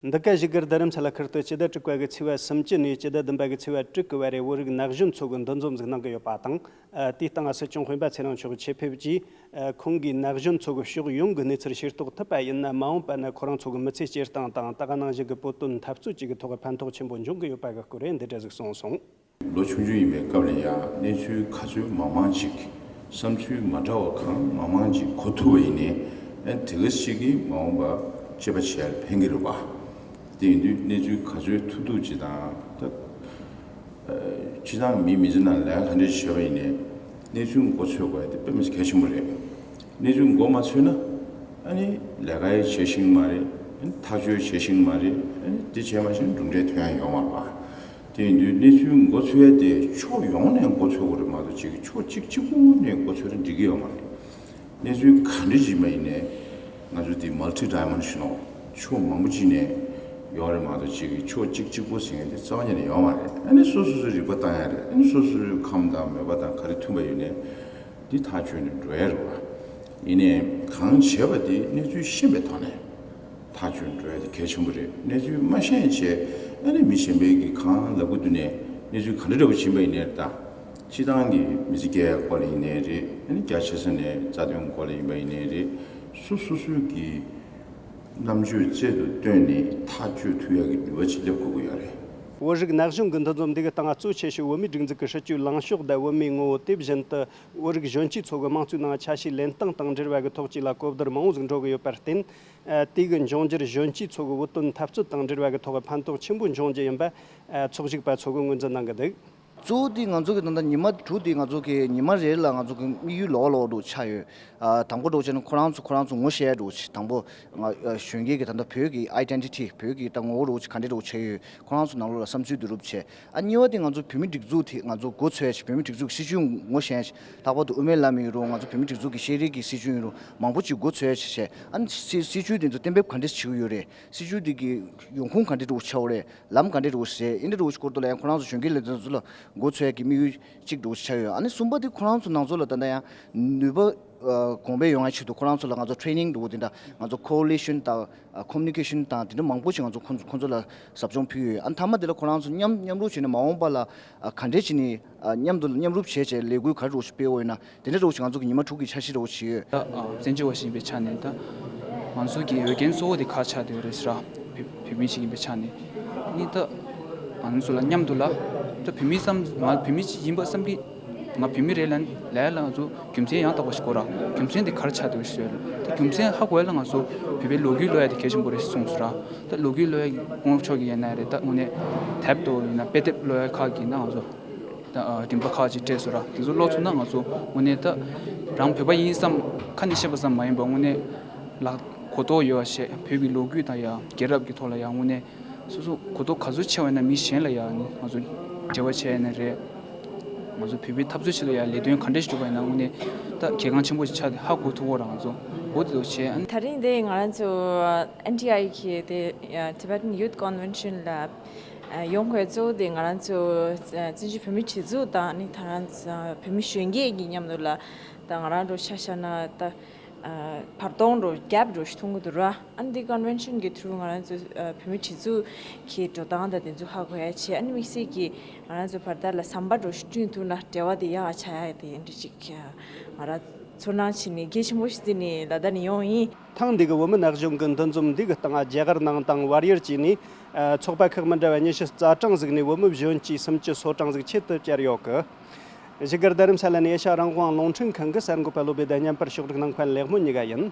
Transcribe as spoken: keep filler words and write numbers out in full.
འདི་ག་བཞུགས་སྒར་རྡ་རམ་ས་ལ་ཁུལ་དུ་སྤྱི་ཟླ་དྲུག་པ་གི་ཚེས་པ་སུམ་ཅུ་ནས་སྤྱི་ཟླ་བདུན་པ་གི་ཚེས་པ་དྲུག་གི་བར་རེ་བོད་རིགས་ན་གཞོན་ཚོ་གི་འདུ་འཛོམས་ཟིག་གནང་གི་ཡོད་པ་དང་། ཨ། དེའི་སྟེང་ང་སྲིད་སྐྱོང་སྤེན་པ་ཚེ་རིང་མཆོག་ཆེད་ཕེབས་ཀྱིས། ཨ། ཁོང་གིས་ན་གཞོན་ཚོ་གི་ཕྱོགས་ཡོངས་ཀྱི་གནས་ཚུལ་ཤེས་རྟོགས་ཐུབ་པ་ཡིན་ན། མ་འོངས་པ་ན་ཁོ་རང་ཚོ་གི་མི་ཚེ་སྐྱེལ་སྟངས་དང་ད་ག་ནང་བཞིན་གྱི་བོད་དོན་འཐབ་རྩོད་བཅས་ཀྱི་ཐོག་ཕན་ཐོགས་ཆེན་པོ་འབྱུང་གི་ཡོད་པ་གི་སྐོར་འདི་འདྲ་ཟིག་གསུངས་སོང་། ལོ་ཆུང་ཆུང་ཡིན་པའི་སྐབས་ལ་ཡང་གནས་ཚུལ་ག་ཚོད་མང་མང་ཅིག་བསམ་ཚུལ་མ་འདྲ་བ་གང་མང་མང་ཅིག་གོ་ཐུབ་པ་ཡིན་ནའི། ཨ། དེ་ག་ཅིག་གིས་མ་འོངས་པ་སྤྱོད་པ་བྱེད་ཡར་ཕན་གྱི་རེད་པ། དེ་ཡིན་དུས་གནས་ཚུལ་ག་ཚོད་ཐུབ་ཐུབ་ཅིག་དང་། ད་ཨ་སྤྱི་བཏང་མི་མི་ཚེ་ནང་ལས་ཀ་ག་འདྲ་ཞིག་བྱས་པ་ཡིན་ནའི་གནས་ཚུལ་མགོ་ཚོས་དགོས་ཡ་དེ་དཔེ་མི་སྲིད་གལ་ཆེན་པོ་རེད། གནས་ཚུལ་མགོ་མ་ཚོས་ན། ཨ་ནི་ལས་ཀ་ཡང་བྱེད་ཤེས་ཀྱི་མ་རེད། ཨ་ནི་ཐག་གཅོད་བྱེད་ཤེས་ཀྱི་མ་རེད། ཨ་ནི་དེ་བྱས་མ་ཤེས་ན་གྲུབ་འབྲས་ཐོན་ཡ་ཡོད་མ་རེད་པ། དེ་ཡིན་དུས་གནས་ཚུལ་མགོ་ཚོས་ཡ་དེ་ཕྱོགས་ཡོངས་ནས་མགོ་ཚོས་དགོས་རེད་མ་གཏོགས། ཅིག་ཕྱོགས་གཅིག་གཅིག་པུ་ནས་མགོ་ཚོས་ན་འགྲིག་གི་ཡོད་མ་རེད། གནས་ཚུལ་ག་འདྲ་ཅིག་ཡིན་པ་ཡིན་ནའི་ང་ཚོ་འདི་མལ་ཊི་ཌའི་མེན་ཤ་ནལ། ཕྱོགས་མང་པོ་ཅིག་ནས་ཡོད་རེད་མ་གཏོགས། ཅིག་ཕྱོགས་གཅིག་གཅིག་པུ་ཟེར་མཁན་དེ་རྩ་བ་ཉིད་ནས་ཡོད་མ་རེད། ཨ་ནི་སོ་སོ་སོའི་རིག་པ་བཏང་ཡ་རེད། ཨ་ནི་སོ་སོ་སོའི་ཁམས་དང་མོས་པ་དང་ག་རེ་མཐུན་པ་ཡོད་ནའི་འདི་ཐག་གཅོད་ནས་འགྲོ་ཡ་རེད་པ། ཡིན་ནའི་གང་བྱས་པ་དེ་གནས་ཚུལ་ཤེས་པའི་ཐོག་ནས་ཐག་གཅོད་འགྲོ་ཡ་དེ་གལ་ཆེན་པོ་རེད། གནས་ཚུལ་མ་ཤེས་བྱས་ཨ་ནི་མི་གཞན་པའི་གི་གང་ལབ་གི་འདུག་ནས་གནས་ཚུལ་ག་འདྲ་འདྲ་པོ་ཕྱིན་པ་ཡིན་ནའི། ད་སྤྱི་བཏང་གི་མི་ཚེ་སྐྱེལ་ཡ་སྐོར་ལ་ཡིན་ནའི་རེད། ཨ་ནི་རྒྱ་ཆེ་ས་ནས་རྩ་དོན་སྐོར་ལ་ཡིན་པ་ཡིན་ནའི་རེད། སོ་སོ་སོའི་གི་རྣམ་དཔྱོད་རྩལ་དུ་བཏོན་ནས་ཐག་གཅོད་ཐུབ་ཡག་གི་ནུས་པ་ཅིག་སླེབས་དགོས་ཀྱི་ཡོད་རེད། བོད་རིགས་ན་གཞོན་གྱི་འདུ་འཛོམས་འདི་གི་སྟེང་གཙོ་ཆེ་ཤོས་བོད་མིའི་སྒྲིག་འཛུགས་ཀྱི་སྲིད་བྱུས་ལངས་ཕྱོགས་དང་བོད་མིའི་ངོ་བོ། དེ་བཞིན་དུ་བོད་རིགས་གཞོན་སྐྱེས་ཚོ་གི་དམངས་གཙོའི་ནང་ཆ་ཤས་ལེན་སྟངས་དང་འབྲེལ་བ་གི་ཐོག་བཅས་ལ་གོ་བསྡུར་མང་བོ་ཟིག་འགྲོ་གི་ཡོད་པར་བརྟེན། ཨ། དེ་གི་འབྱུང་འགྱུར་གཞོན་སྐྱེས་ཚོ་གི་བོད་དོན་འཐབ་རྩོད་དང་འབྲེལ་བ་གི་ཐོག་ཕན་ཐོགས་ཆེན་པོ་འབྱུང་རྒྱུ་ཡིན་པ། ཨ། ཚོགས་ཞུགས་པ་ཚོ་གི་ངོས་འཛིན་གནང་གི་འདུག། གཙོ་བོ་དེ་ང་ཚོ་གི་ད་ལྟ་ཉི་མ་དྲུག་དེ་ང་ཚོ་གི་ཉི་མ་རེ་ལ་ང་ཚོ་གི་དམིགས་ཡུལ་ལོགས་ལོགས་འདྲ་ཆགས་ཡོད། ཨ། དང་པོ་འདྲ་བྱས་ན་ཁོ་རང་ཚོ་ཁོ་རང་ཚོ་ངོ་ཤེས་འདྲ་བྱས། དང་པོ་ང་ཨ་གཞོན་སྐྱེས་ཀྱི་ད་ལྟ་བོད་ཀྱི་ཨའི་ཌེན་ཊི་ཊི། བོད་ཀྱི་ད་ངོ་བོ་འདྲ་བྱས་ག་འདྲ་འདྲ་བྱས་ཡོད། ཁོ་རང་ཚོ་ནང་ལོགས་ལ་བསམ་ཚུལ་བསྡུ་རུབ་བྱས། ཨ། གཉིས་པ་དེ་ང་ཚོ་བོད་མི་སྒྲིག་འཛུགས་དེ་ང་ཚོ་མགོ་ཚོས་བྱས། བོད་མི་སྒྲིག་འཛུགས་ཀྱི་སྲིད་བྱུས་ངོ་ཤེས་བྱས། ལྷག་པར་དུ་དབུ་མའི་ལམ་ཡིན་རུང་། ང་ཚོ་བོད་མི་སྒྲིག་འཛུགས་ཀྱི་ཤེས་རིག་གི་སྲིད་བྱུས་ཡིན་རུང་། མང་པོ་ཅིག་མགོ་ཚོས་བྱས་བྱས། ཨ་ནི་སྲིད་སྲིད་བྱུས་དེ་ཚོ་གཏན་འབེབས་ག་འདྲ་བྱེད་ཀྱི་ཡོད་རེད། སྲིད་བྱུས་དེ་གི་ཡོང་ཁུངས་ག་འདྲ་འདྲ་བོ་ཆགས་ཡོད་རེད། ལམ་ག་འདྲ་འདྲ་བོ་རེད། འདི་འདྲ་བོ་ཞིག་སྐོར་དུ་ལ་ཡང་ཁོ་རང་ཚོ་གཞོན་སྐྱེས་ལས་དོན་ཚོ་ལ་མགོ་ཚོས་ཀྱི་དམིགས་ཡུལ་གཅིག་འདྲ་བོ་ཆགས་ཡོད། ཨ་ནི་གསུམ་པ་དེ་ཁོ་རང་ཚོ་ནང་ཚོ་ལ་ད་ལྟ་ཡང་ནུས་པ་ཨ་གོང་འཕེལ་ཡོང་ཡ་ཆེད་དུ་ཁོ་རང་ཚོ་ལ་ང་ཚོ་ཊེ་རེ་ནིང་འདྲ་བོ་དེ་འདྲ། ང་ཚོ་ཁོ་ཨོ་ལེ་ཤན་དང་ཨ་ཁོ་མུ་ནི་ཀེ་ཤན་དང་དེ་འདྲ་མང་པོ་ཞིག་ང་ཚོ་ཁོ་ཁོ་ཚོ་ལ་ཟབ་སྦྱོང་ཕུལ་ཡོད། ཨ་ནི་མཐའ་མ་དེ་ལ་ཁོ་རང་ཚོ་མཉམ་མཉམ་རུབ་བྱས་ནས་མ་འོངས་པ་ལ་ཨ་ག་འདྲས་བྱས་ནས་ཨ་མཉམ་དུ་མཉམ་རུབ་བྱས་བྱས་ལས་འགུལ་ག་རེ་འདྲ་བོ་ཞིག་སྤེལ་འོས་ཡིན་ན། དེ་འདྲ་འདྲ་བོ་ཞིག་ང་ཚོ་གི་ཉི་མ་དྲུག་གི་འཆར་གཞི་འདྲ་བོ་ཞིག་ཡོད། ད་ཨ་བཙན་བྱོལ་བ་ཞིག་ཡིན་པའི་ཆ་ནས། ད་ང་ཚོ་གི་འོས་འགན་གཙོ་བོ་དེ་ག་ཆགས་བསྡད་ཡོད་རེད་ཟེར་ན། བོད་བོད་མི་ཞིག་ཡིན་པའི་ཆ་ནས་ནི། ད་ང་ཚོ་ལ་མཉམ་དུ་ལ་ད་བོད་མི་བསམ་ང་བོད་མི་ཞིག་ཡིན་པ་བསམ་གི། ང་བོད་མི་རེད་ལབ་ལབ་ཡ་ལ་ང་ཚོ་རྒྱུ་མཚན་ཡང་དག་པ་ཞིག་དགོས་ར། རྒྱུ་མཚན་དེ་ག་རེ་ཆགས་བསྡད་ཡོད་ཟེར་ན། ད་རྒྱུ་མཚན་ཧ་གོ་ཡ་ལ་ང་ཚོ་བོད་པའི་ལོ་རྒྱུས་ཀློག་ཡ་དེ་གལ་ཆེན་པོ་རེད་གསུངས་སོང་ར། ད་ལོ་རྒྱུས་ཀློག་ཡ་གི་དབང་ཕྱུག་གི་ཡིན་ན་རེད། ད་དངོས་གནས་དེབ་དང་ཡིན་ན་དཔེ་དེབ་ཀློག་ཡ་ཁག་གི་ན་ང་ཚོ་ད་ཨ་རིམ་པ་ཁག་ཅིག་སྤྲད་སོང་ར། དེ་ཚོ་ཀློག་ཚུགས་ན་ང་ཚོ་དངོས་གནས་ད་རང་བོད་པ་ཡིན་བསམ་ཁ་ནས་བཤད་པ་ཙམ་མ་ཡིན་པ་དངོས་གནས་ལ་གོ་རྟོགས་ཡོད་པ་བྱས། བོད་ཀྱི་ལོ་རྒྱུས་དང་ཡ་རྒྱལ་རབས་ཀྱི་ཐོག་ལ་ཡ་དངོས་གནས་སོ་སོ་གོ་རྟོགས་ག་ཚོད་ཆེ་བ་ཡིན་ན་མི་གཞན་ལ་ཡ་ནི་ང་ཚོ་འབྲེལ་བ་བྱས་ཡ་ན་རེད། ང་ཚོ་བོད་པའི་འཐབ་རྩོད་ཆེད་དུ་ཡ་ལས་དོན་ག་འདྲས་ཞིག་སྒྲུབ་པ་ཡིན་ན་དངོས་གནས་ད་གལ་འགངས་ཆེན་པོ་ཞིག་ཆགས་ཏེ་ཧ་གོ་ཐུབ་ཀྱི་ཡོད་ར། ང་ཚོ་འོ་དེ་ཚོ་བྱས། ད་རིང་འདི་ང་རང་ཚོ་ཨེན་ཊི་ཨའི་གི་དེ་Tibetan Youth Convention ལ་ཡོང་དགོས་གཙོ་བོ་དེ་ང་རང་ཚོ་བཙན་བྱོལ་བོད་མིའི་སྒྲིག་འཛུགས་དང་ནི་ད་རང་ཚོ་བོད་མི་གཞོན་སྐྱེས་ཀྱི་མཉམ་དུ་ལ་ད་ང་རང་ཚོ་ཆ་བཞག་ན་ད་ཨ་བར་སྟོང་འདྲ་བོ་གེབ་འདྲ་བོ་ཞིག་མཐོང་གི་འདུག་ར། ཨ་ནི་འདི་ཀོན་ཝེན་ཤན་གྱི་ཐུ་རུ་ང་རང་ཚོ་ཨ་བོད་མི་སྒྲིག་འཛུགས་ཀྱི་འགྲོ་སྟངས་དང་དེ་ཚོ་ཧ་གོ་ཡ་བྱས། ཨ་ནི་དམིགས་བསལ་གྱིས་ང་རང་ཚོ་བར་ཐག་ལ་ཟམ་པ་འདྲ་བོ་ཞིག་བསྐྲུན་ཐུབ་ན་འབྲེལ་བ་དེ་ཡག་ཆགས་ཡ་དེ་འདྲ་ཅིག་ང་རང་ཚོར་སྣང་བྱས་ནས་གལ་ཆེན་པོ་ཞིག་བརྩིས་ནས་ལ་ད་ནས་ཡོང་ཡིན། ཐེངས་འདི་གི་བོད་མི་ན་གཞོན་གྱི་འདུ་འཛོམས་འདི་གི་སྟེང་རྒྱ་གར་ནང་དང་བར་ཡུལ་བཅས་ནས་ཨ་ཚོགས་པ་ཁག་མི་འདྲ་བ་ཉི་ཤུ་རྩ་གྲངས་ཟིག་ནས་བོད་མི་གཞོན་སྐྱེས་སུམ་ཅུ་སོ་གྲངས་ཟིག་ཆེད་དུ་བཅར་ཡོད་གི། བཞུགས་སྒར་རྡ་རམ་ས་ལ་ནས་ཨེ་ཤ་ཡ་རང་དབང་རླུང་འཕྲིན་ཁང་གི་གསར་འགོད་པ་བློ་བྷེ་དང་མཉམ་པར་ཕྱོགས་སྒྲིག་གནང་མཁན་ལེགས་སྨོན་གཉིས་ཀ་ཡིན།